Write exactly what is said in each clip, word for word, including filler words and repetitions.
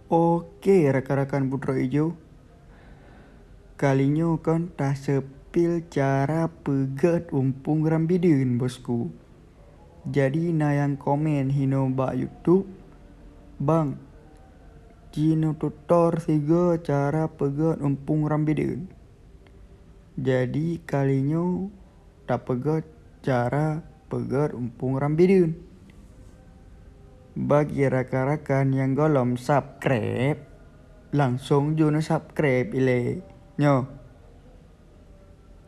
Oke, rakan-rakan Putroe Ijo. Kali nyoe kon taseupil cara peugét umpung rambideuen, bosku. Jadi na nyang komen hinoe bak YouTube, "Bang, ci neututor sigoe cara peugét umpung rambideuen." Jadi kali nyoe tapeugét cara peugét umpung rambideuen. Bagi rakan-rakan nyang gohlom subscribe, langsong ju neusubscribe ilée nyoe.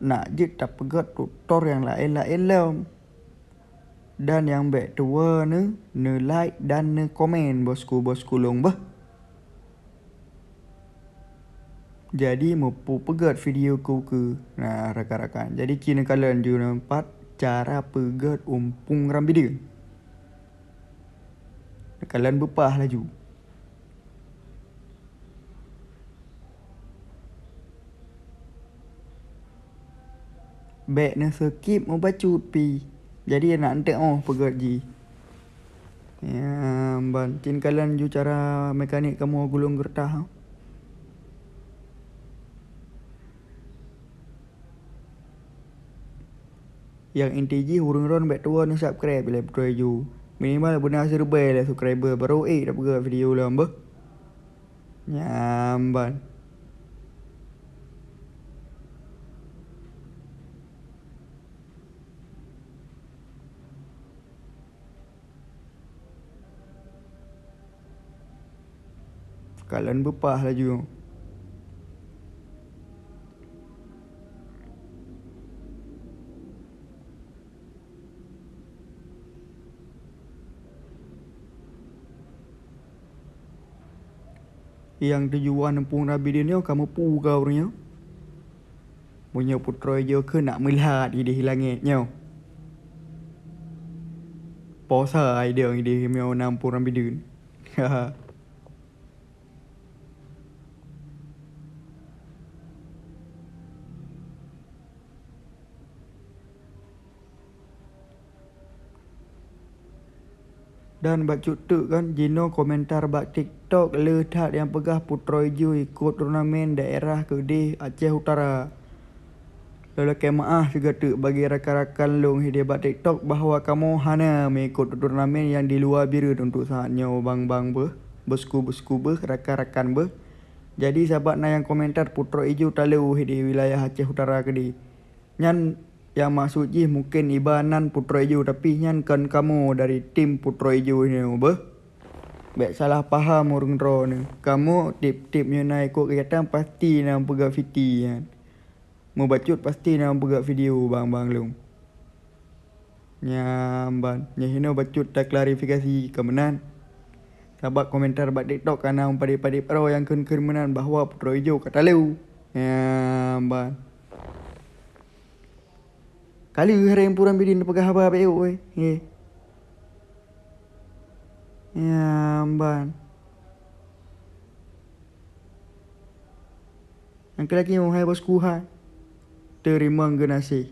Nak jeuet tapeugét tutor nyang laén-laén lom. Dan nyang bék tuwoe neu, neu-like dan neukomen, bosku-bosku lôn beuh. Jadi, meupeugét video ku keu, nah, rakan-rakan. Jadi, ci neukalon ju neupat cara peugét umpung rambideuen. Neukalon beupah laju. Bék neuskip mubacut pi. Jadi, nak eunteuk 'oh peugét jih. Ya, ban. Ci neukalon ju cara mekanik kamoe gulong geureutah. Nyang inti jih ureuëng droen bék tuwoe neusubscribe ilée Putroe Ijo. Minimal beuna siribée lé subscriber, barô ék tapeugét video lom beuh. Nyan ban. Kalon beupah laju. Nyang tujuan umpung rambideuen nyoe ka meupu ka ureuëng nyoe. Meunyoe Putroe Ijo keuh nak meulat idéh langét nyoe. Posa idéh idéh meunyoe na umpung rambideuen. Dan bacut teuk kan, jinoe komentar bak TikTok le that nyang peugah Putroe Ijo ikot turnamen daerah keudeh Aceh Utara. Lôn lakée meuáh sigoe teuk bagi rakan-rakan lôn hideh bak TikTok bahwa kamoe hana meuikot turnamen nyang di luwa Bireuen untuk saat nyoe, bang-bang beuh, bosku-bosku beuh, rakan-rakan beuh. Jadi, sabat na nyang komentar Putroe Ijo talo hideh wilayah Aceh Utara keudeh. Nyan nyang maksud jih mungken iba nan Putroe Ijo, tapi nyan kon kamoe dari tim Putroe Ijo nyoe beuh. Bék salah paham ureuëng droeneuh. Kamoe tiep-tiep nyoe na ikot kegiatan pasti na peugah fiti nyan. Mubacut pasti na peugah video bang-bang lôn. Nyan ban, nyoe hinoe bacut taklarifikasi ka meunan. Sabab komentar bak TikTok ka na padeb-padeb droe nyang kheun-kheun meunan bahwa Putroe Ijo ka talo. Nyan ban. Ka lheueh hareuem umpung rambideuen tapeugah haba bék ôk weh. Ye. Nyan ban. Nyang keu lagée nyoe hai bosku hai. Teurimong geunaséh.